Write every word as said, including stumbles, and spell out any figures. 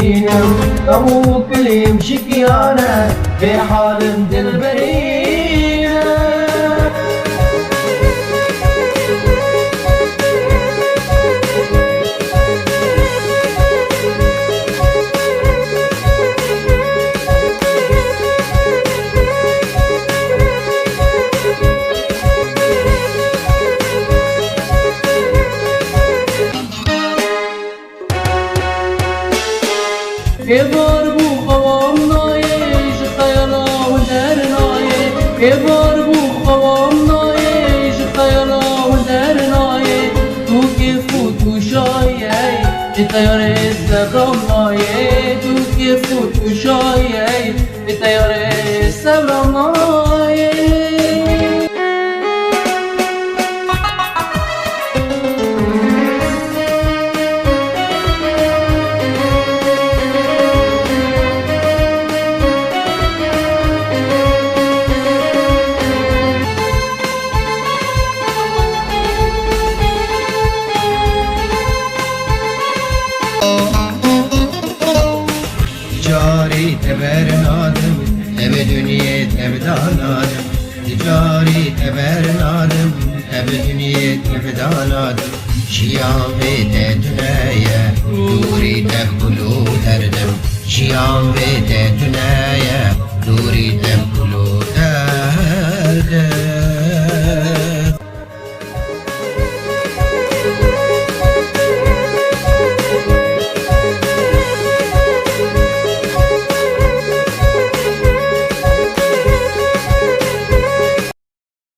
Hemû kilêm şikiyane, bêhalim dilberîne. Êvar bû xewam nayê, ji xeyala hûn dernayê. Êvar bû xewam nayê, ji xeyala hûn dernayê. Tu kêf û tu şayê, ji teyarê sebram nayê. Tu kêf û tu şayê, ji teyarê sebram nayê. Carî te bernadim, te bi dinyê te bi danadim. Carî te bernadim, te bi dinyê te bi danadim. Jiyan vê te tune ye, dûrî te kul û derdim. Jiyan vê te tune ye, dûrî te kul û derdim.